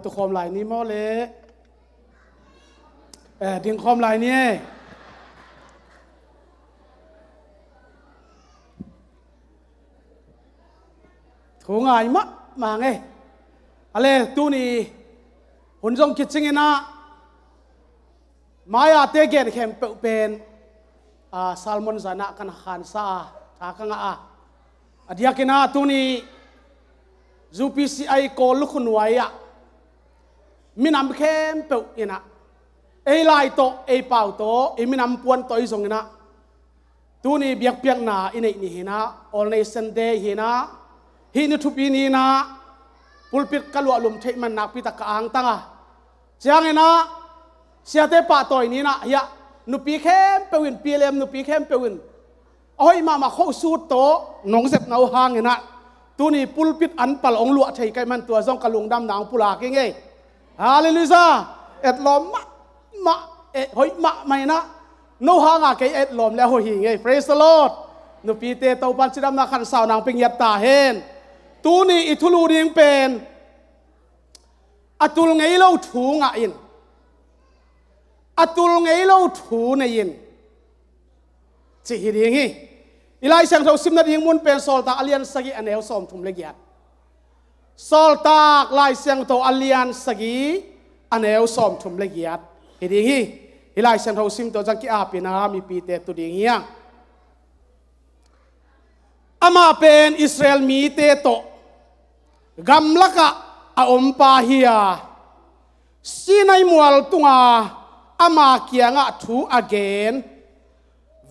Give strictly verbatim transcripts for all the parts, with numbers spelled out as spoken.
Tukhawm lai ni maw le? Eh, dingkhawm lai ni e. Thu ngai mahmah nge. A le tuni hun zong kicingin ah mai-ate gen khempeuh pen, a, sermon zan ah kan khansa a, tha ka ngah a. A diakin ah tuni U P C I Kawl lukhunuai ah minam khempeuh in ah, ei lai tawh, ei pau tawh, ei minam puan tawh, ei zong in ah tuni biakpiakna i neih ni hi in ah, All Nation Day hi in ah, hih ni thupi ni in ah pulpit ka luahlum theih man nakpi tak ka angtang a. Ciangin ah siate pahtawi ni in ah hiah nupi khempeuh in, P L M nupi khempeuh in a hoih mahmah khohsut tawh nong zepna uh hangin ah tuni pulpit an pal hong luah thei ka hih man tua zong ka lungdamna hong pulak hi ngei. Halleluiah. Etlawm mahmah, eh, hoih mahmah in ah no hanga kei etlawm le a hoih hi ngei. Praise the Lord. Nupite Topan cidamna khansauna hong pia ngiat ta hen. Tuni i thulu ding pen a tul ngei lo thu ngah in, a tul ngei lo thu nei in, cih hi ding hi. I Lai Siangtho simna ding mun pen Sawltak a lian sagih a neu sawmthum le giat. Sawltak Lai Siangtho a lian sagih a neu sawmthum le giat hi ding hi. I Lai Siangtho sim tawh zang ki-apin ah mipite tu ding hi a. Amah pen Israel mite tawh gamlakah a ompa hi a, Sinai mual tunga ama kiangah thu a gen,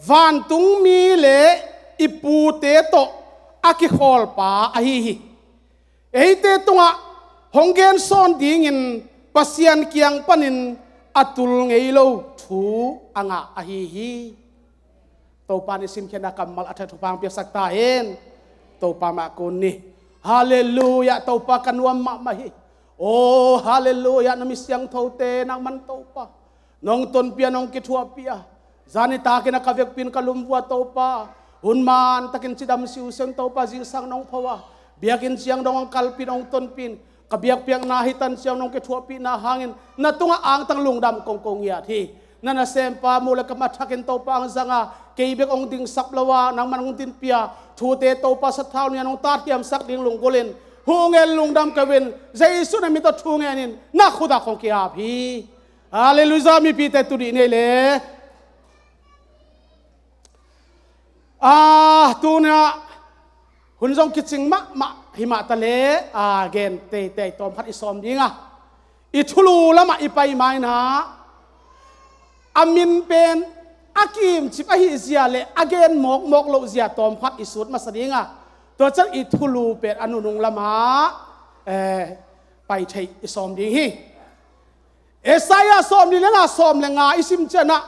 vantungmi le i pute tawh a kikhawlpa ahi hi. Eite tungah hong gensawn dingin Pasian kiang panin a tul ngei lo thu a ngah ahi hi. Topa in i simkhiatna kammal a that thupha hong piaksak ta hen. Topa mah kun ni. Halleluiah, Topa ka nuam mahmah hi. Oh, halleluiah, na mi siangthote nangman Topa nong tonpih a, nong kithuahpih a. Zan nitakin a ka vekpi in ka lum vua Topa. Hun mantakin cidam siusiu in Topa zingsang nong pho a. Biakinn ciang dong hong kalpih in hong tonpih in. Ka biakpiakna hi tan ciang nong kithuahpihna hangin na tungah angtang lungdam kong ko ngiat hi. Na nasempa mu le kam a thakin Topa hong zang a, kei bek hong dingsak lo a, nangman hong dinpih a, thute Topa sathau ni-in hong tathiamsak ding lunggulhin, hong en lungdam ko-in, Jesu na min tawh thu ngenin na khut ah kong ki-ap hi. Halleluiah, mipite tu dih nei le. Ah, tuna hun zong kicing mahmah hi mah ta le, ah, gen teitei tawm khat i sawm ding a. I thulu lamah i pai ma-in ah, a min pen a kiimcip ahih zia le a gen mawkmawk loh zia tawm khat i sut masa ding a. Tua ciang i thulu pen a nunung lamah, eh, pai theih i sawm ding hi. Isaiah sawmnih le nga, sawm le nga i sim ciangin ah,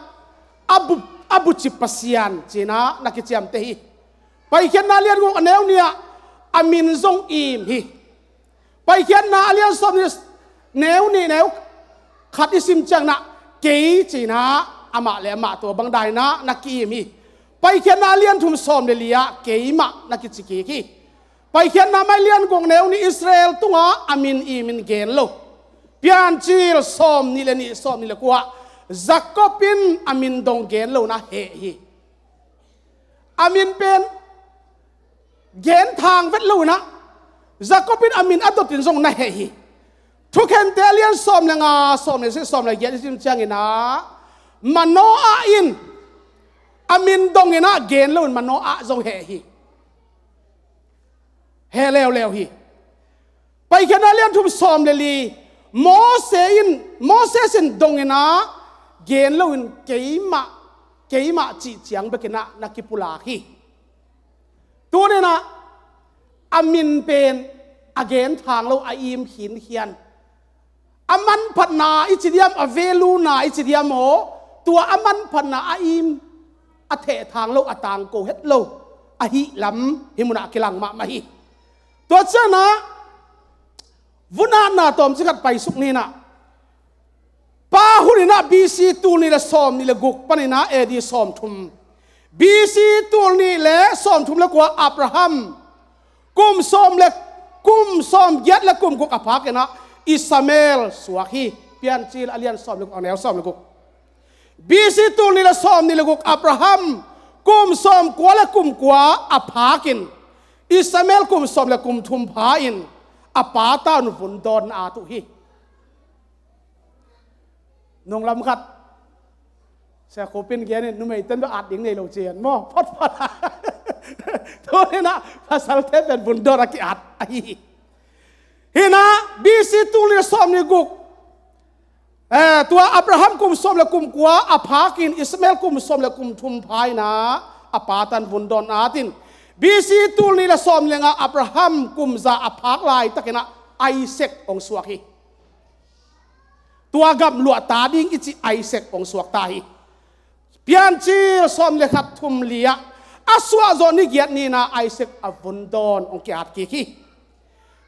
a bu, a bucip Pasian ci-in ah na kiciamteh hi. Paikhiatna a lian guk a neu nih ah a min zong im hi. Paikhiatna a lian sawmnih neu nih neu khat i sim ciangin ah kei ci-in ah amah le amah tua bang dan in ah na ki-im hi. Paikhiatna a lian thum sawm le li ah keimah na kici kik hi. Paikhiatna mah a lian guk neu nih Israel tungah a min imin gen lo. Piancil sawmnih le nih, sawmnih le kua ah Jacob in a min dong gen lo na heh hi. A min pen gen thang vet lo in ah Jacob in a min a dot in zong na heh hi. Thukhente a lian sawm le nga, sawm le sagih, sawm le giat i sim ciangin ah Manoah in a min dong in ah gen lo in Manoah zong heh hi. Heh leuleu hi. Paikhiatna a lian thum sawm le li, Moses in, Moses in dong in ah gen lo in keimah, keimah cih ciang bek in ah na kipulak hi. Tuni-in ah a min pen a gen thang lo, a im khinkhian. A manphatna i ci diam, a value-na i ci diam aw, tua a manphatna a im, a theh thang lo, a tangko het lo ahih lam hih munah kilang mahmah hi. Tua ciangin ah vun-atna tawmcik khat paisuk ni-in ah, Pa hun in ah B C tul nih le sawmnih le guk panin ah A D sawmthum, B C tul nih le sawmthum le kua Abraham kum sawm le, kum sawm giat le kum guk a phak in ah Ishmael suak hi. Piancil a lian sawm le guk, a neu sawm le guk. B C tul nih le sawm nih le guk, Abraham kum sawm kua le kum kua a phakin, Ishmael kum sawm le kum thum pha-in a pa tan vun dawn a tuh hi. Nunglam khat Sia Khup in gen in, numei ten bek at ding nei lo cian maw? Phot phot. Tuninah pasalte pen vun dawn a ki-at ahi hi. Hinah B C tul nih le sawm nih guk, eh, tua Abraham kum sawm le kum kua a phakin, Ishmael kum sawm le kum thum pha inah a pa tan vun dawn atin, B C tul nih le sawm lenga Abraham kum za a phak laitakinah Isaac hong suak hi. Tua gamluah ta ding i cih Isaac hong suak ta hi. Piancil sawm le khat, thum li-ah a suahzawh ni giat ni-inah Isaac a vun dawn hong ki-at kik hi.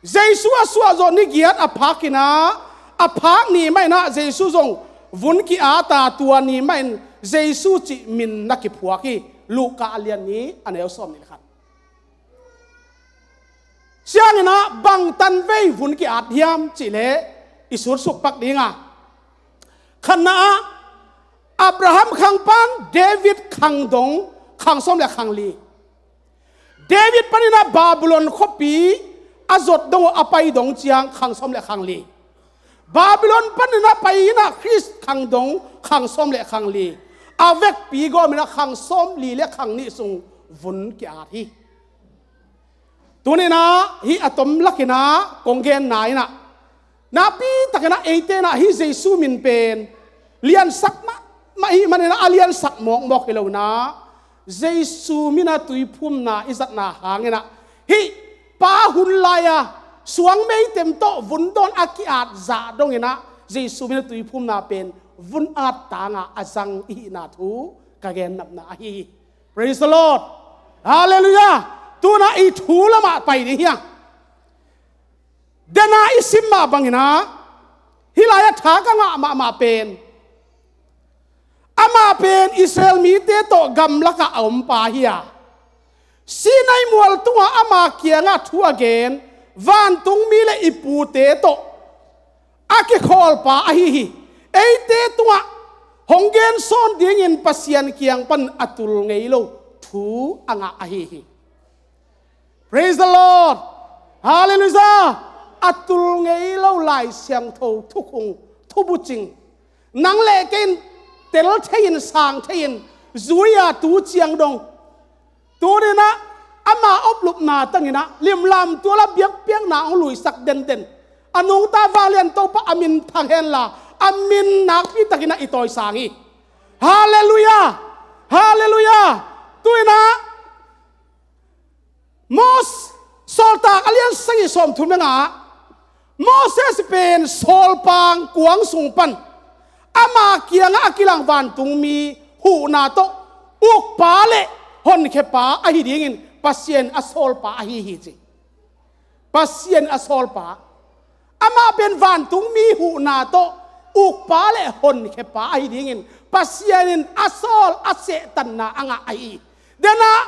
Jesu a suahzawh ni giat a phakinah, a phak ni mahinah Jesu zong vun ki-at a, tua ni mahin Jesu cih min na kiphuak hi. Luka a lian nih, a neu sawm nih le khat. Sianginah bang tanvei vun ki-at hiam cihleh i sutsuk pak dinga, khatna-ah Abraham khang pan David khang dong khang sawm le khang li. David paninah Babylon khuapi a zot dong uh a pai dong ciang khang sawm le khang li. Babylon paninah pai inah Khrist khang dong khang sawm le khang li. A vekpi gawminah khang sawm li le khang nih sung vun ki-at hi. Tuninah hih a tom lakinah kong genna inah, nakpitakinah eite inah hih Jesu min pen liansak mahmah ahih maninah a liansak mawkmawk hi lo inah, Jesu minah tuiphumna i zatna hanginah hih pa hun lai-a suang meitem tawh vun dawn a ki-at zah donginah Jesu minah tuiphumna pen vun at tanga a zang i hihna thu ka gennopna ahi hi. Praise the Lord. Halleluiah. Tunah i thu lamah pai ding hi hang. Dena i sim mah banginah hih lai-ah tha ka ngah mahmah pen, amah pen Israel mite tawh gamlakah a om pa hi-a, Sinai mual tungah ama kiangah thu a gen vantungmi le i pute tawh a kikhawlpa ahi hi. Eite tungah hong gensawn dingin Pasian kiang pan a tul ngei lo thu a ngah ahi hi. Praise the Lord. Halleluiah. A tul ngei lo Lai Siangtho thukhung, thubucing, nang le kei in tel thei-in, sang thei-in, zui-a tu ciang dong, tuninah ama oplupna tanginah limlam tuala biakpiakna hong luisak denden, a nungta vanglian Topa a min thang henla, a min nakpitakinah i tawisang hi. Halleluiah. Halleluiah. Tuinah Mos-, Sawltak a lian sagih sawmthum le nga-ah Moses pen sawlpang kuang sung pan ama kiangah a kilang vantungmi huhna tawh ukpa le honkhiapa ahi dingin Pasian a sawlpa ahi hi ci. Pasian a sawlpa. Amah pen vantungmi huhna tawh ukpa le honkhiapa ahi dingin Pasian in a sawl a sehtanna a ngah ahi hi. Denah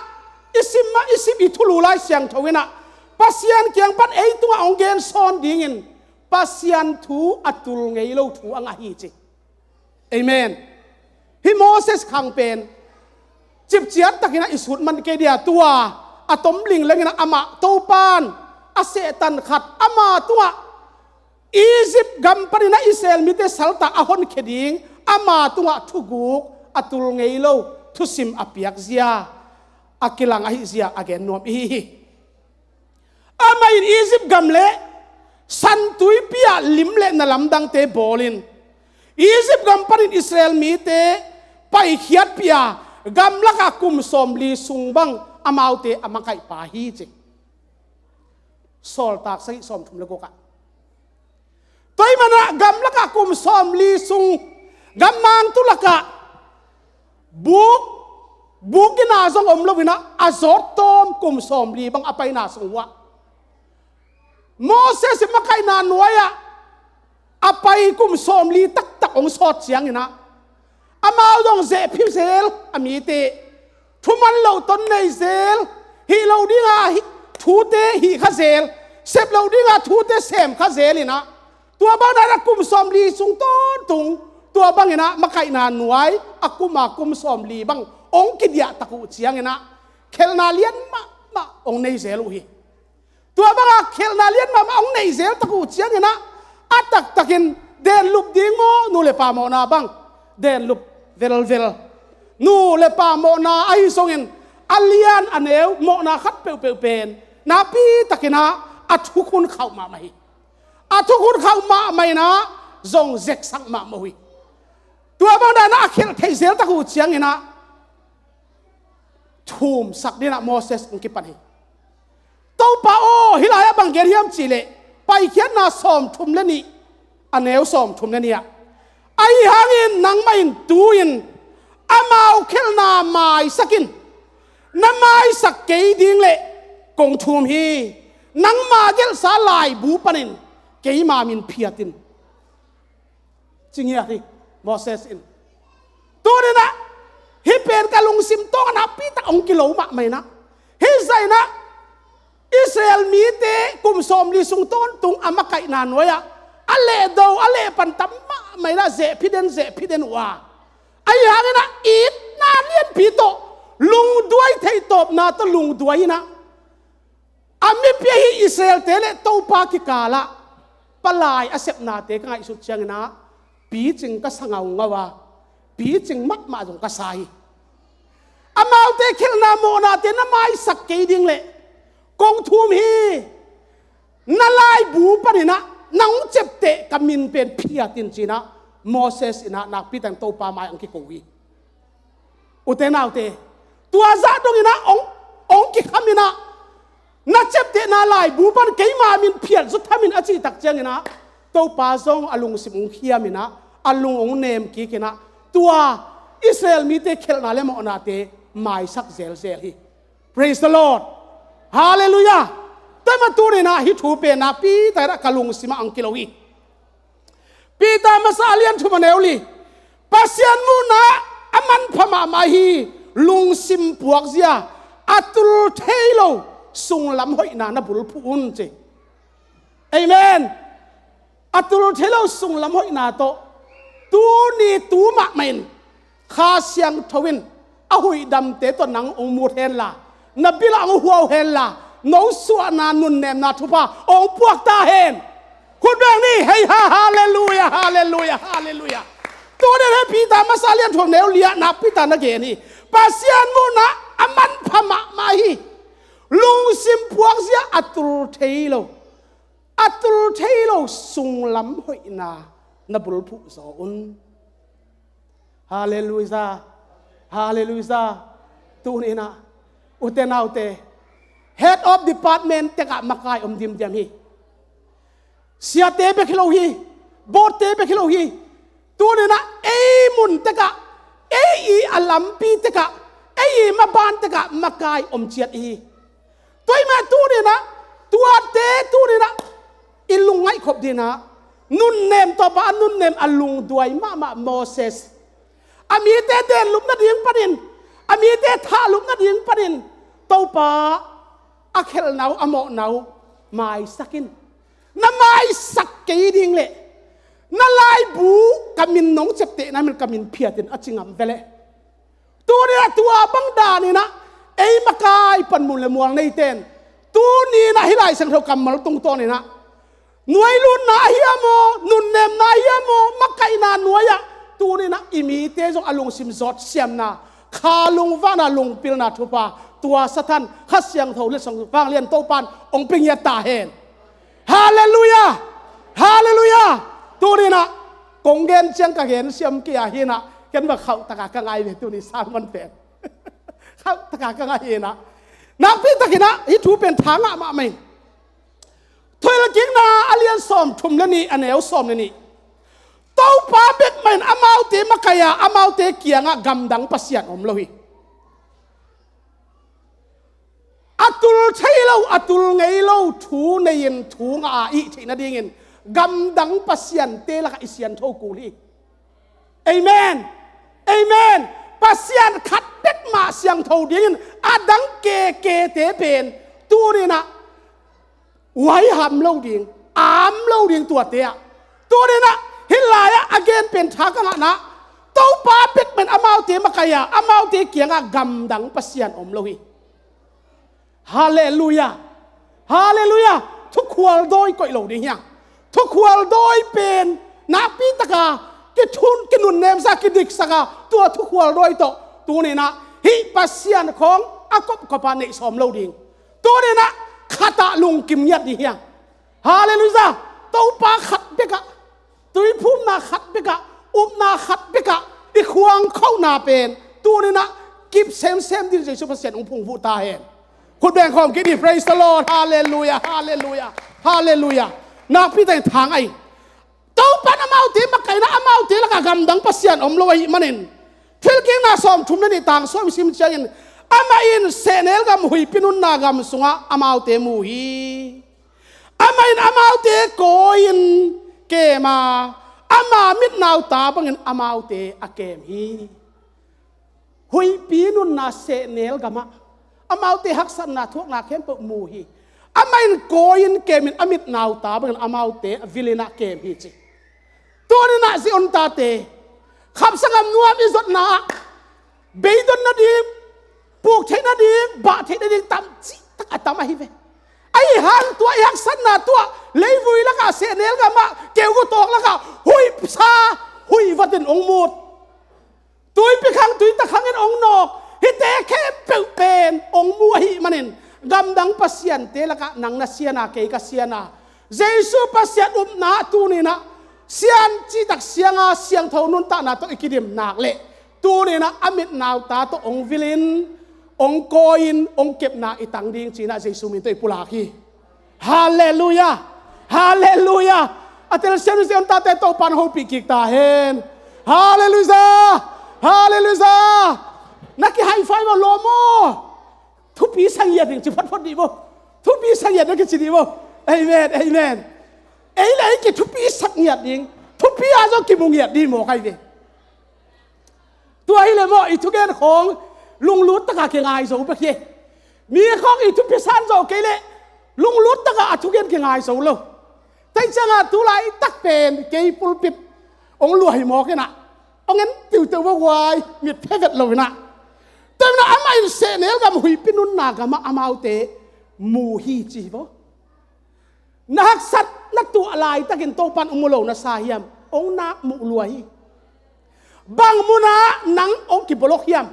i sim mah, i sim i thulu Lai Siangtho inah Pasian kiang pan ei tungah hong gensawn dingin Pasian thu a tul ngei lo thu a ngah hi ci. Amen. Hih Moses khang pen cipciat takinah i sut man kei dia, tua a tom linglenginah amah Topan a sehtan khat ama tungah, Egypt gam paninah Israel mite saltak a honkhia ding ama tungah thuguk a tul ngei lo thusim a piakzia, a kilang ahihzia a gen nuam ihi hi. Amah in Egypt gam le San Tuipi-ah lim le na lamdangte bawlin, Egypt gam panin Israel mite paikhiatpih a, gamlakah kum sawmli sung bang amaute a makaihpa hi ci. Sawltak sagih sawmthum le gukah. Tua ahih manah gamlakah kum sawmli sung, gammang tulakah buk, buk gina zong om loinah a zawt tawm kum sawmli bang a paina sung uhah, Moses i makaihna nuai-ah a pai kum sawmli taktak hong sawt cianginah amau zong zehphi zel a mite, thuman loh ton nei zel, hih loh dinga hih thute hih kha zel, sep loh dinga thute sem kha zel inah, Tua bang dan a kum sawmli sung tawntung, tua bangin ah makaihna nuai a kum a kum sawmli bang hong kidiahtak uh ciangin ah khelhna lian mahmah hong nei zel uh hi. Tua banga khelhna lian mahmah hong neih zeltak uh ciangin ah a taktakin denlup ding maw, nu le pa mawhna bang denlup velvel. Nu le pa mawhna ahi zongin a lian a neu mawhna khat peuhpeuh pen nakpitakin ah a thukhun khauh mahmah hi. A thukhun khauh mahmah in ah zong zeksak mahmah uh hi. Tua bang dan ah a khelh theih zeltak uh ciangin ah thumsak dingin ah Moses hong kipan hi. Topa aw, hih lai-ah bang gen hiam cihleh, Paikhiatna sawmthum le nih, a neu sawmthum le nih ah, ahi hangin nangmah in tu-in amau khelhna maisak in. Na maisak kei ding leh kong thum hi. Nangma gelhsa laibu panin keima min phiat in, ci ngiat hi Moses in. Tuni-in ah hih pen ka lungsim tawng ah nakpitak hong kilo mahmah in ah, hih zah in ah Israel mite kum sawmli sung tawntung a makaihna nuai-ah a lehdo a lehpan tam mahmah in ah zehphi den zehphi den uh a, ahi hangin ah itna lianpi tawh lungduai, theihtawpna tawh lungduai in ah a mipil hi Israel-te le Topa kikalah palai a sepnate ka ngaihsut ciangin ah picing ka sa ngaungau a, picing mahmah zong ka sa hi. Amaute khelhna mawhnate na maisak kei ding leh kong thum hi. Na laibu panin ah nang hong ciapteh ka min pen phiat in, ci-in ah Moses in ah nakpitakin Topa mai-ah hong kiko hi. Ute naute, tua zah dongin ah hong, hong kikham in ah, na ciaptehna laibu pan keima min phiat zaw tham in, a cih tak ciangin ah Topa zong a lungsim hong khiam in ah, a lung hong nem kik in ah, tua Israel mite khelhna le mawhnate maisak zelzel hi. Praise the Lord. Hallelujah. Tua mah tuni-in ah hih thu pen nakpitakin ah ka lungsim ah hong kilo hi. Peter masa a lian thum a neu li. Pasian muhna a manpha mahmah hi. Lungsim puakzia, a tul thei lo sunglam hoihna na bulphuh un, ci. Amen. A tul thei lo sunglam hoihna tawh tuni tu mahmah in Kha Siangtho in a huihdamte tawh nang hong mut henla, na bil ah hong huau henla, no suahna nunnemna thupha hong puak ta hen. Khut beng ni, hei ha, halleluiah, halleluiah, halleluiah. Tuni-in hih Peter masa a lian thum a neu li-ah nakpitakin na gen hi. Pasian muhna a manpha mahmah hi. Lungsim puakzia, a tul thei lo, a tul thei lo sunglam hoihna na bulphuh zaw un. Halleluiah. Halleluiah. Tuni-in ah, ute naute, head of department tek ah makai om dimdiam hi. Siate bek hi lo hi. Boardte bek hi lo hi. Tuni-in ah ei mun tek ah, ei i a lampi tek ah, ei i maban tek ah makai om ciat hi. Tua ahih manin tuni-in ah, tuate tuni-in ah i lungngaih khop dingin ah, nunnem tawh pa a nunnem a lungduai mahmah Moses, a mite denlup nading panin, a mite thahlup nading panin, Topa a khelhna uh, a mawhna uh maisak in. Na maisak kei ding leh na laibu ka min nong ciaptehna min ka min phiat in, a ci ngam ve leh. Tuni-in ah tua bang danin ah ei makai panmun le mual neite in, tuni-in ah hih Lai Siangtho kammal tungtawnin ah nuailutna ahi a maw, nunnemna ahi a maw, makaihna nuai-ah tuni-in ah i mite zong a lungsim zawtsiamna, kha lungvahna, lungpilna thupha tua sathan Kha Siangtho le song vanglian Topa in hong pia ngiat ta hen. Halleluiah! Halleluiah! Tuni-in ah kong gen ciang ka gen siam kei a hi-in ah, ken va khauh takin ka ngai ve tuni sermon pen. Khauh takin ka ngai hi-in ah, nakpi takin ah hih thu pen tha ngah mahmah hi. Thuhilhkikna a lian sawmthum le nih, a neu sawm le nih. Topa bek mah in amaute makai a, amaute kiangah gamdang pasian om lo hi. A tul thei lo, a tul ngei lo thu nei-in thu ngah a, i hih theih nadingin gamdang pasiante lakah i siangtho kul hi. Amen. Amen. Pasian khat bek mah siangtho dingin a dang kekete pen tuni-in ah huaiham lo ding, am lo ding, tuate ah Tuninah hih lai-ah a gen pen tha ka ngahna, Topa bek pen amaute makaih a, amaute kiangah gamdang pasian om lo hi. Halleluiah. Halleluiah. Thukhual dawi koih lo ding hiang. Thukhual dawi pen nakpi taka kithun kinunnemsa kidiksak a, tua thukhual dawi tawh tuninah hih Pasian khawng a kopkopah neih sawm lo ding. Tuninah khatah lungkim ngiat ding hiang. Halleluiah. Topa khat bekah, tuiphumna khat bekah, upna khat bekah i khuang khohna pen tuninah kip semsem ding Jesu Pasian hong phungvuh ta hen. Khut beng khawm kei ni. Praise the Lord. Halleluiah. Halleluiah. Halleluiah. Nakpi takin thang ahi. Topan amaute makaihna, amaute lakah gamdang pasian om lo ahih manin, Thuhilhkikna sawmthum le nih, tang sawm i sim ciangin, amah in sehnel gam, huihpi nunna gam sungah amaute mu hi. Amah in amaute kawi-in kem a, ama mitnauta bangin amaute a kem hi. Huihpi nunna sehnel gamah amaute haksatna thuakna khempeuh mu hi. Amah in kawi-in kemin a mitnauta bangin amaute a vilinah kem hi ci. Tuninah zi ontate, khamsangam nuam i zotna ah beidon nading, puk theih nading, bah theih nading tamcih tak a tam ahi ve. Ahi hang tua i haksatna tuah leivui lakah sehnel gamah keugu tawk lakah huihsa huihvatin hong mut. Tuipi khang tuita khangin hong nawk, hihte khempeuh pen hong mu ahih manin gamdang pasiante lakah nang na siana, kei ka siana, Jesu Pasian upna tuninah sian cihtak sianga siangtho nuntakna tawh i kidim nak leh tuninah a mitnauta tawh hong vilin, hong kawi-in, hong kepna i tang ding cinah Jesu min tawh i pulak hi. Halleluiah. Halleluiah. A telsiam zi ontate Topan hopih kik ta hen. Halleluiah. Halleluiah. Na ki high five maw, lawm aw. Thupi sa ngiat ding ci photphot dih maw. Thupi sa ngiat na kici dih maw. Amen. Amen. Ei le ei kithupi sak ngiat ding. Thupi a zong kimu ngiat dih maw kai ve. Tua hileh maw i thugen khawng lunglut taka kingai zo bek hi. Mi khawng i thupi san zo kei leh lunglut taka a thugen kingai zo lo. Tua hi cianga tulaitak pen kei pulpit hong luai mawk inah hong en tiuteu vaguai mit phevet lo inah. Tua inah amah in sehnel gam, huihpi nunna gamah amaute mu hi ci hi vaw. Na haksat na tuah laitakin Topan hong mu lo na sa hiam? Hong nak muh lua hi. Bang munah nang hong kibolok hiam?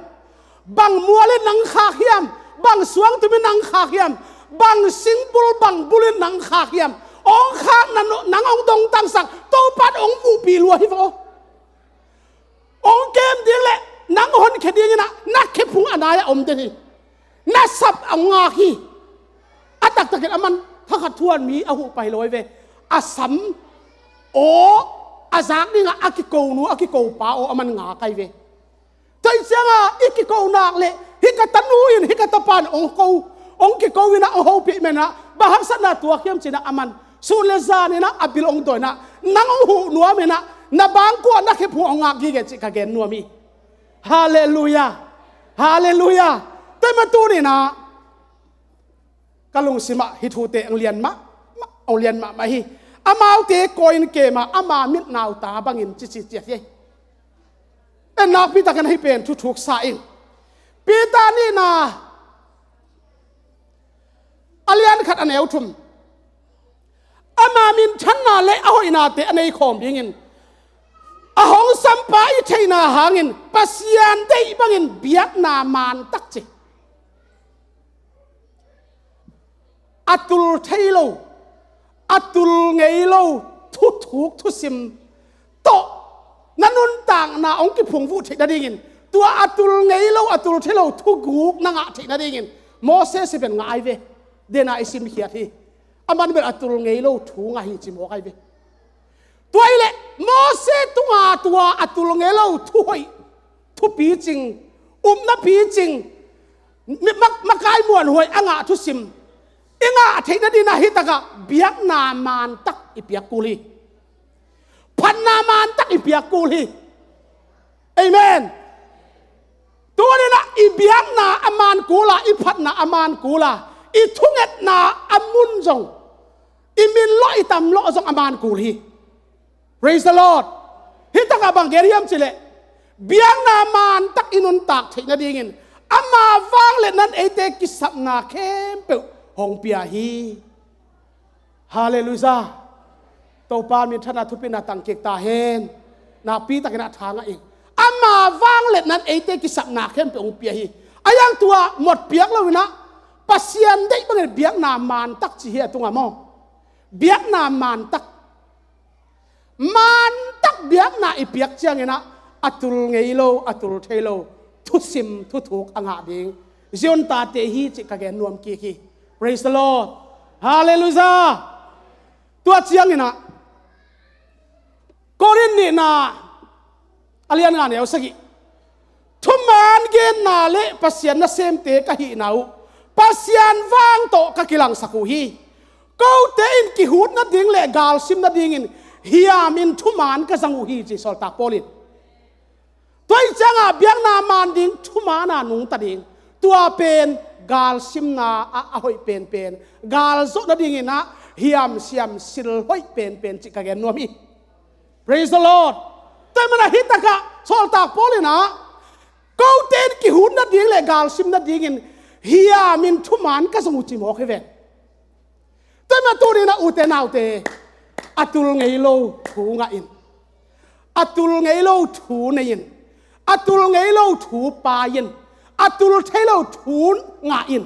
Bang mualin nang khak hiam? Bang suangtumin nang khak hiam? Bang singbul bang bulin nang khak hiam? Hong khak nang hong dongtangsak Topan hong muhpih lua hi vaw. Hong kem ding le nang honkhia dinginah na khephung a nai-ah om den hi. Na sap a ngak hi. A taktakin a man thakhat thuan mi a huh pai lo ahi ve. A sam aw a zak dingah a kiko nu a kiko pa aw a man ngak ahi ve. Tua hi cianga i kiko nak le hih ka tanu in hih ka tapa in hong ko, hong kiko inah hong hopih menah bang haksatna tuak hiam cinah a man sun le zaninah a bil hong daw inah nang hong huh nuam inah na bangkuah na khephung hong ngak gige cih ka gen nuam hi. Halleluiah. Halleluiah. Tua mah tuninah ka lungsimah hih thute hong lian mahmah, hong lian mahmah hi. Amaute kawi-in kem a ama mitnauta bangin cici ciat hi. En nakpi takin ahi pen thuthuk sa in. Peter nihna a lian khat a neu thum. Ama minthanna le a hoihnate a neikhawm dingin a hong sampa i theihna hangin Pasian deih bangin biakna mantak ci. A tul thei lo, a tul ngei lo thuthuk thusim tawh na nuntakna hong kiphungvuh theih nadingin, tua a tul ngei lo, a tul thei lo thuguk na ngah theih nadingin Moses i pen ngah ai ve. Dena i simkhiat hi. A man bel a tul ngei lo thu ngah hi ci mawk ai ve. Tua hileh Moses tunga tua a tul ngei lo thuhoih, thupi cing, upna pi cing, mi-, mak-, makai muanhuai a ngah thusim i ngah theih nadinah hih takah biakna mantak i piak kul hi. Phatna mantak i piak kul hi. Amen. Tuninah i biakna a man kul a, i phatna a man kul a, i thungetna a mun zong, i min lawh i tam lawh zong a man kul hi. Praise the Lord. Hih takah bang gen hiam cih leh, biakna mantak i nuntak theih nadingin ama vangliatna in eite kisapna khempeuh hong pia hi. Halleluiah. Topa minthanna thupina tangkik ta hen. Nakpi takin a tha ngah ing. Ama vangliatna in eite kisapna khempeuh hong pia hi. A yang tua mot piak lo in ah, Pasian deih bangin biakna mantak ci hi a tungah maw. Biakna mantak. Mantak biakna i piak ciangin ah, a tul ngei lo, a tul thei lo, thusim thuthuk a ngah ding Zion tate hi cih ka gen nuam kik hi. Praise the Lord. Halleluiah. Tua ciangin ah, Korin nihna a lian nga neu sagih, thuman genna le Pasian nasemte ka hihna uh Pasian vang tawh ka kilangsak uh hi. Kote in kihut nading le galsim nadingin hiam in thuman ka zang uh hi, ci Sawltak Paul in. Tua ih ciangah biakna man ding, thuman a nungta ding, tua pen galsimna ah a hoih penpen, galzawh nadingin ah hiamsiam sil hoih penpen cih ka gen nuam hi. Praise the Lord. Tua ahih manin ah hih takah Sawltak Paul in ah, kote in kihut nading le galsim nadingin hiam in thuman ka zong uh ci mawk hi ven. Tua ahih manin ah tuni in ah ute naute, a tul ngei lo thu ngah in, a tul ngei lo thu nei in, a tul ngei lo thu pai in, a tul thei lo thu ngah in,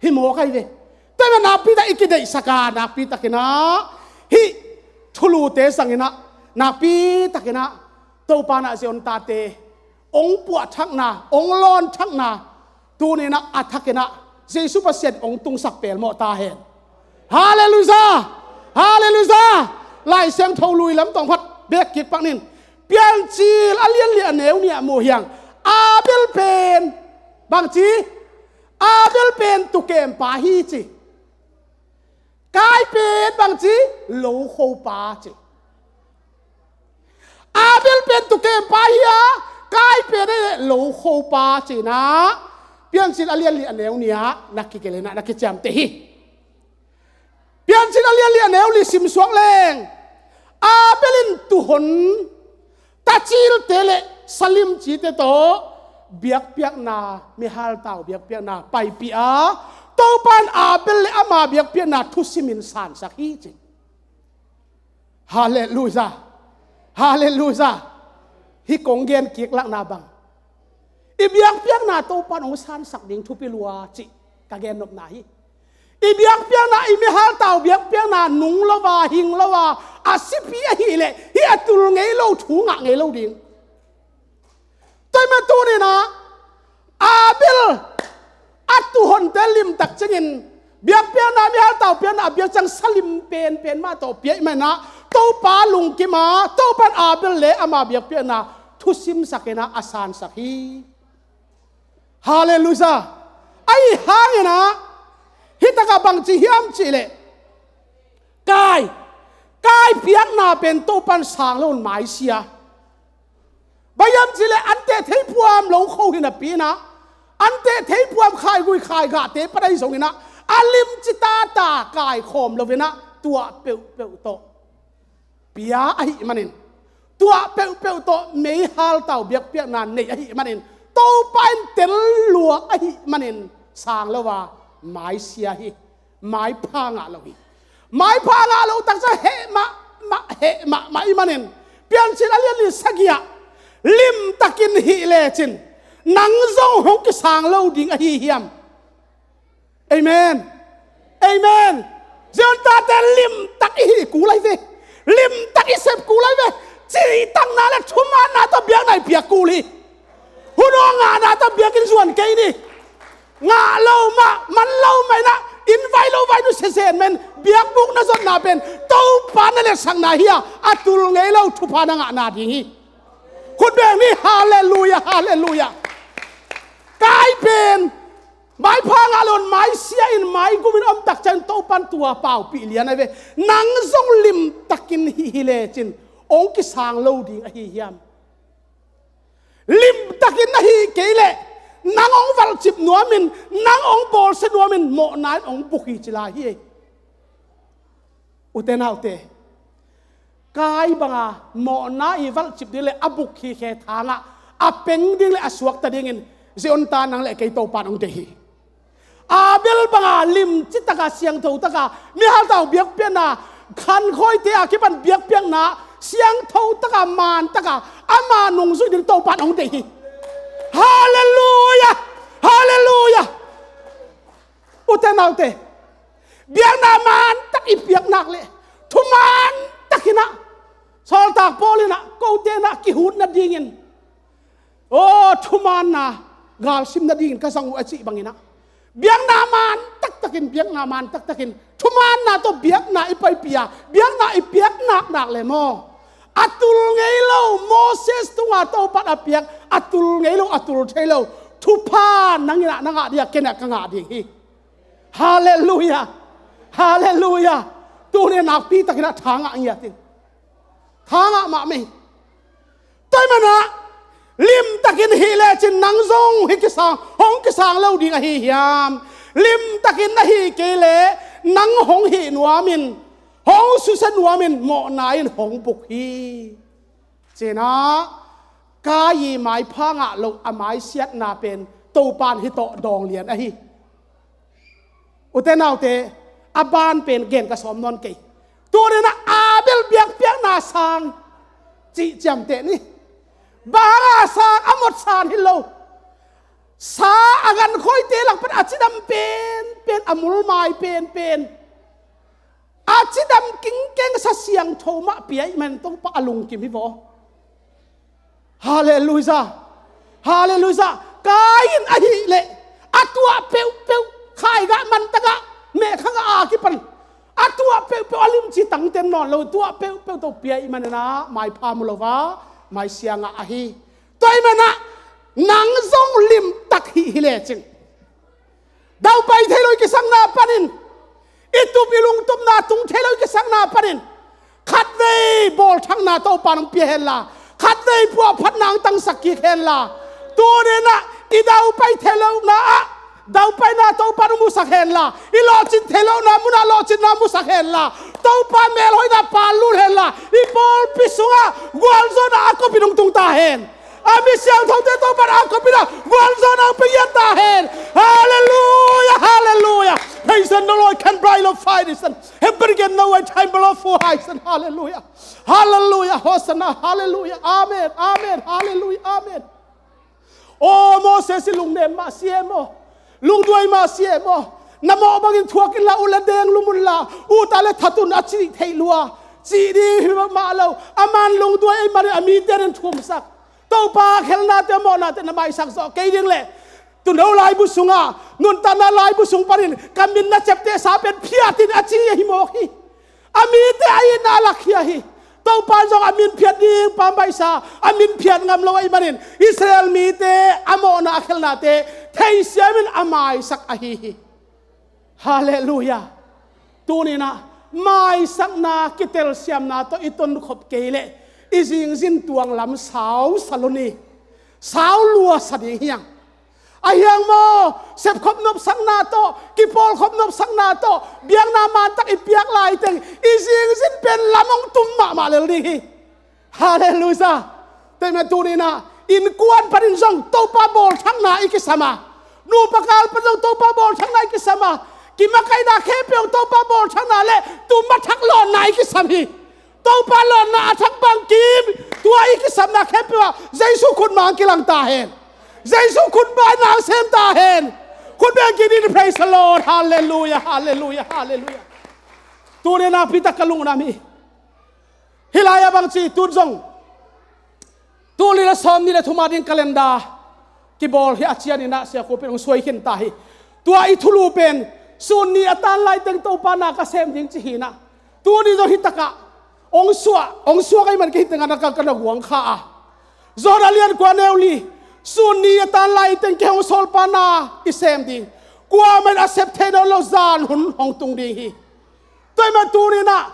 hi mawk ahi ve. Tua ahih manin ah nakpi tak i kideihsak a, nakpi takin ah hih thulute zangin ah, nakpi takin ah Topa in ah Zion tate hong puahthakna, hong lawnthakna, tuni in ah a thakin ah Jesu Pasian hong tungsak pelmawh ta hen. Halleluiah. Halleluiah. Lai Siangtho Lui lam tawng phat bek kik pak ning. Piancil a lian li a neu nih ah mu hi ing. Abel pen bangci, Abel pen tukempa hi ci. Kain pen bangci, lokhopa ci. Abel pen tukempa hi a, Kain pen lokhopa ci in ah, Piancil a lian li a neu nih ah na kigelh in ah na kiciamteh hi. Piancil a lian li a neu li simsuak leng, Abel in tuuhon tacilte le salimcite tawh biakpiakna, mihaltau biakpiakna paipih a, Topa in Abel le ama biakpiakna thusim in sansak hi ci. Halleluiah. Halleluiah. Hih kong gen kik lakna bang, i biakpiakna Topa in hong sansak ding thupi lua cih ka gen nopna hi. I biakpiakna, i mihaltau biakpiakna nung lo a, hing lo a, a sipi ahih leh hih a tul ngei lo, thu ngah ngei lo ding. Tua ahih manin tuni in ah Abel a tuuhonte limtak ciangin biakpiakna, mihaltau piakna a biak ciang salim penpen mah tawh pia ahih manin ah Topa lungkim a, Topa in Abel le ama biakpiakna thusimsak in ah a sansak hi. Halleluiah. Ahi hangin ah hih takah bangci hiam cih leh, Kain, Kain piakna pen Topa in sang lo in maisia. Bang hiam cih leh an teh thei phuam, lokho hi napi in ah, an teh thei phuam khaigui khaigahte pan ahi zongin ah, a limci tata kaikhawm lo in ah, tuah peuhpeuh tawh pia ahih manin, tuah peuhpeuh tawh meihaltau biakpiakna nei ahih manin, Topa in tel lua ahih manin sang lo a, maisia hi. Maipha ngah lo hi. Maipha ngah lo tak ciang heh mahmah, heh mahmah ahih manin, Piancil a lian li sagih ah, limtakin hih lecin nang zong hong kisang lo ding ahi hiam? Amen. Amen. Zion tate, limtak i hih kul ahi ve. Limtak i sep kul ahi ve. Cihtakna le thumaanna tawh biakna i piak kul hi. Hun aw ngahna tawh biakinn zuan kei ni. Ngah lo mah, man lo mah in ah, inn vai lo vai nu sezen men, biakbuk na zotna pen Topa na letsakna hi a, a tul ngei lo thupha na ngahna ding hi. Khut beng ni. Halleluiah, halleluiah. Kain pen maipha ngah lo in, maisia in, maigum in om tak ciang Topa in tua paupih lian ahi ve. Nang zong limtakin hih hi lecin hong kisang lo ding ahi hiam? Limtakin na hih kei leh nang hong valhcip nuam in, nang hong bawlsia nuam in, mawhna in hong buk hi ci lai hi. Ute naute, Kain banga mawhna i valhcip ding le a buk hi khe thangah a peng ding le a suakta dingin Zion ta nang le kei Topan hong deih hi. Abel banga limci taka siangtho taka mihaltau biakpiakna khankhuaite a kipan biakpiakna siangtho taka man taka ama nungzui ding Topan hong deih hi. Halleluia. Halleluia. Ute naute, biakna man tak i piak nak le thuman takinah sawltak Paul inah kote inah kihut nadingin, aw, thumanna galsim nadingin ka zang uh a cih banginah biakna man taktakin, biakna man taktakin thumanna tawh biakna i paipih a biakna i piak naknak le maw, a tul ngei lo Moses tunga Topan a piak a tul ngei lo, a tul thei lo thupha nang inah na ngah ding a, ken ah ka ngah ding hi. Halleluia. Halleluia. Tuni nakpi takinah tha ngah ngiat in. Tha ngah mahmah hi. Tua ahih manah limtakin hih lecin nang zong hih kisang hong kisang lo ding ahi hiam? Limtakin na hih kei leh nang hong hih nuamin, hong susia nuamin mawhna in hong buk hi. Cinah Kain i maipha ngah loh a maisiatna pen Topan hih tawh dawng lian ahi. Ute naute, a ban pen gen ka sawm nawn kei. Tuninah Abel biakpiakna sang cih ciamteh ni. Bang hanga sang a mot san hi lo. Sa a gankhawite lak pan a cidam penpen, a mulmai penpen, a cidam kingkeng sa siangtho mah pia ahih man Topa a lungkim hi vaw. Halleluia. Halleluia. Kain ahih leh a tuah peuhpeuh, khaigah mantagah, mehkhagah a kipan a tuah peuhpeuh, a limci tangten nawn lo, tuah peuhpeuh tawh pia ahih manah maipha mu lo a, maisiang ngah ahi. Tua ahih manah nang zong limtak hih hi lecin, daupai thei lo i kisakna panin, i tup i lungtupna tung thei lo i kisakna panin, khatvei bawlthakna Topa nang pia henla, khatvei puahphatna ang tangsak kik henla, tuninah i daupai thei lohna ah daupaina Topa nang musak henla, i lawhcin thei lohna munah lawhcinna musak henla, Topa melhoihna pan lut henla, i pawlpi sungah gualzawhna a kop in hong tung ta hen. A mi siangthote Topa a kop in a gualzawhna hong pia ta hen. Halleluia, halleluia. Praise the Lord, kan brai lo fai disen. Hemper gen no wai time bro fu hai sen. Halleluia. Halleluia. Hosanna. Halleluia. Amen. Amen. Halleluia. Amen. Aw, Moses i lungnem mah si e maw? Lungduai mah si e maw? Na mawh bangin thuak inla, ut le deng lum unla, ut a le that un a cih theih lua, cih ding hi mah lo. A man lungduai ahih manin a mite in thumsak. Topa khelhnate, mawhnate na maisak zawh kei ding leh, tuuno laibu sungah, nuntakna laibu sung panin ka min na ciaptehsa pen phiat in a ci ahi mawk hi. A mite a itna a lakhia hi. Topa in zong a min phiat ding pa maisa, a min phiat ngam lo ahih manin Israel mite a mawhna a khelhnate theisiamin a maisak ahi hi. Halleluia. Tuninah maisakna kitelsiamna tawh i tonkhop kei leh i zingzin tuang lam sau sa lo ni. Sau lua sa ding hiang. A hiang maw, sepkhop nopsakna tawh, kipawlkhop nopsakna tawh biakna mantak i piak laiteng i zingzin pen lam hong tum mahmah lel ding hi. Halleluia. Tua ahih manin tuninah innkuan panin zong Topa bawlthakna i kisam a, nupa kal pan zong Topa bawlthakna i kisam a, kimakaihna khempeuh Topa bawlthakna le tum a thak lawnna i kisam hi. Topa lawnna a thak bangkim, tua i kisamna khempeuh ah Jesu khutma hong kilang ta hen. Jesu khutma in na sem ta hen. Khutbeng kik ni. Praise the Lord. Halleluia, halleluia, halleluia. Tuninah nakpi tak ka lungdam hi. Hih lai-ah bangci tun zong tul nih le sawmnih le thum a ding calendar kibawl hi a, a cianinah siakhup in hong suai khin ta hi. Tua i thulu pen sun ni a tan laiteng Topa na ka sem ding ci hinah, tuni zong hih takah hong suah, hong suak ahih man kei hih tengah na ka, ka na guang kha a. John a lian kua neu li, sun ni a tan laiteng kei hong sawlpa na i sem ding. Kuamah in a sep thei nawn lo zan hun hong tung ding hi. Tua ahih man tuninah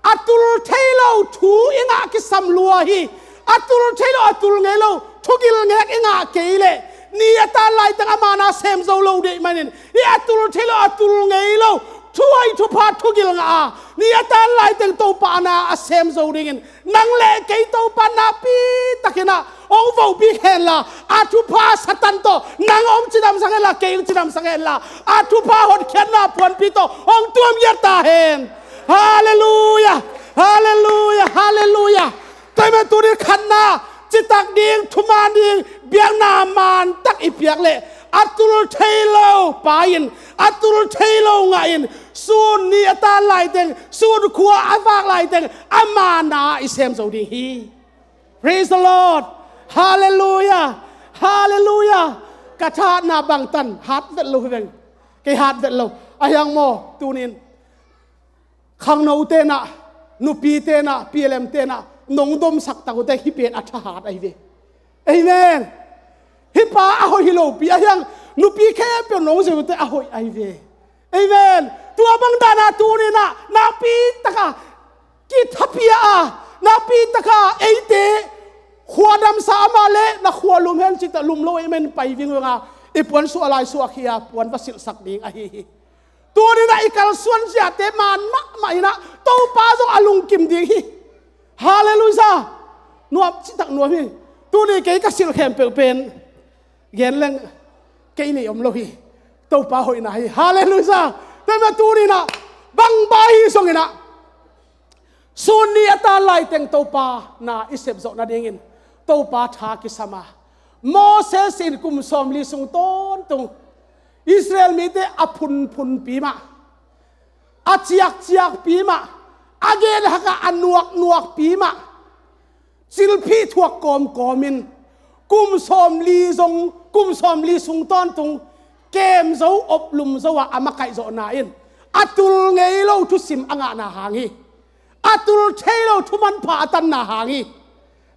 a tul thei lo thu i ngah kisam lua hi. A tul thei lo, a tul ngei lo thugil ngek i ngah kei leh, ni a tan laiteng ama na sem zo lo ding ahih manin, i a tul thei lo, a tul ngei lo Thuhoih thupha thugil ngah a, ni a tan laiteng Topa na a sem zo dingin nang le kei Topa nakpi takin ah hong vopih hen la, a thupha Satan tawh nang hong cidamsak hen la, kei hong cidamsak hen la, a thupha hotkhiatna puanpi tawh hong tuamgiat ta hen. Halleluiah. Halleluiah. Halleluiah. Tua ahih manin tuni khatna, citak ding, thuman ding biakna mantak i piak leh, a tul thei lo pa in, a tul thei lo ngah in, sun ni a tan laiteng, sun khua a vak laiteng ama na i sem zo ding hi. Praise the Lord. Halleluiah. Halleluiah. Ka thahatna bangtan hat vet lo hi veng. Kei hat vet lo. Ahi hang maw, tunin khangno tenah, nupi tenah, P L M tenah nong domsak tak uh teh, hih pen a thahat ahi ve. Amen. Hih pa a hoih hi lopi ahi hang, nupi khempeuh nong zeu uh teh a hoih ahi ve. Amen. Tua bang dana tuninah nakpi taka kithapiak a, nakpi taka eite khua damsa ama le na khua lum hen cita lum lo amen pai vingvenga i puan suah lai suah khia puan va silhsak ding ahi hi. Tuninah i kalsuan ziate man mahmah inah Topa zong a lungkim ding hi. Halleluiah. Nuam citak nuam hi. Tuni kei ka silh khempeuh pen gen leng kei nei om lo hi. Topa hoihna hi. Halleluiah. Tua ahih manin tuninah bang bang hi zonginah, sun ni a tan laiteng Topa na i sepzawh nadingin Topa tha kisam a, Moses in kum sawmli sung tawntung Israel mite a phunphunpi mah, a ciakciakpi mah, a genhak a a nuaknuakpi mah, cilphih thuak kawmkawmin kum sawmli zong, kum sawmli sung tawntung kem zo, oplum zo a a makaih zawhna in a tul ngei lo thusim a ngahna hang hi. A tul thei lo thumanpha a tanna hang hi.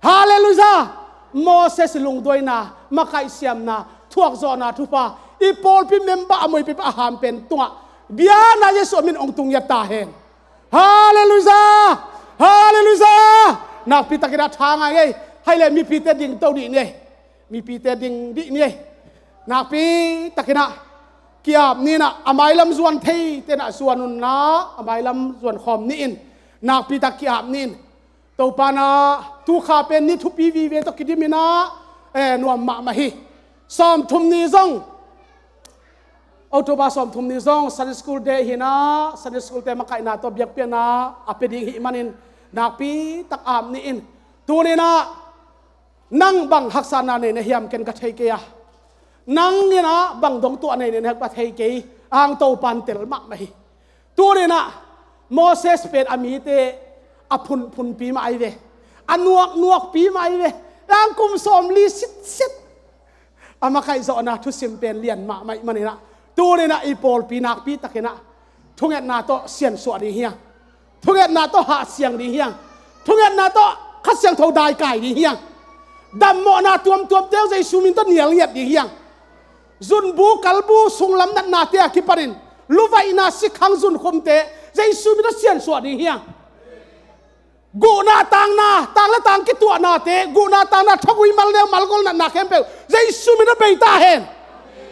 Halleluiah. Moses lungduaina, makaihsiamna, thuakzawhna thupha i pawlpi member a moipi a ham pen tungah biakna Jesuh min hong tungiat ta hen. Halleluiah. Halleluiah. Nakpi takinah tha ngai ngei. Hai le mipite dingto dih ni ei. Mipite ding dih ni ei. Nakpi takinah ki-ap ninah, a mailam zuan thei tenah zuan unna, a mailam zuan khawm nihin nakpi tak ki-ap nihin. Topa na, tu kha pen ni thupi vive tawh kidiminah, eh, nuam mahmah hi. Sawmthum ni zong, October sawmthum ni zong Sunday School Day hinah, Sunday School te makaihna tawh biakpiakna a pia ding hih manin nakpi tak ap nihin. Tuninah nang bang haksatna nei na hiam, ken ka thei kei a, nang inah bang dong tuah nei nei na hiam ka thei kei. Ang Topan tel mahmah hi. Tuninah Moses pen a mite a phunphunpi mah ahi ve, a nuaknuakpi mah ahi ve. Ang kum sawmli sitset a makaih zawhna thusim pen lian mahmah ahih maninah tuninah i pawlpi nakpi takinah thungetna tawh siansuah ding hiang. Thungetna tawh hahsiang ding hiang. Thungetna tawh Kha Siangtho daikai ding hiang. Dammawhna tuamtuamte uh Jesu min tawh nial ngiat ding hiang. Zunbu kalbu sunglam natnate a kipanin luvaihna sikhang zunkhumte Jesu min tawh siansuah ding hiang. Guhna tangna, tang le tang kituahnate, guhna tangna, thagui malneu malgol natna khempeuh Jesu min tawh bei ta hen.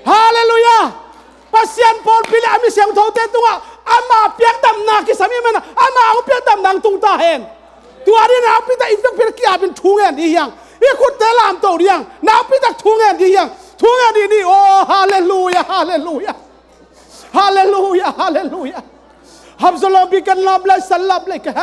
Halleluiah. Pasian pawlpi le a mi siangthote tungah ama piak damna kisam ahih manin ama hong piak damna hong tung ta hen. Tua dingin nakpi tak i biakpiak ki-apin thu ngen ding hiang. I khutte lamto ding hiang. Nakpi tak thu ngen ding hiang. Thu ngen ding ni. Oh, halleluiah, halleluiah. Halleluiah, halleluiah. Habzolo bikan lam lai san lam lai ka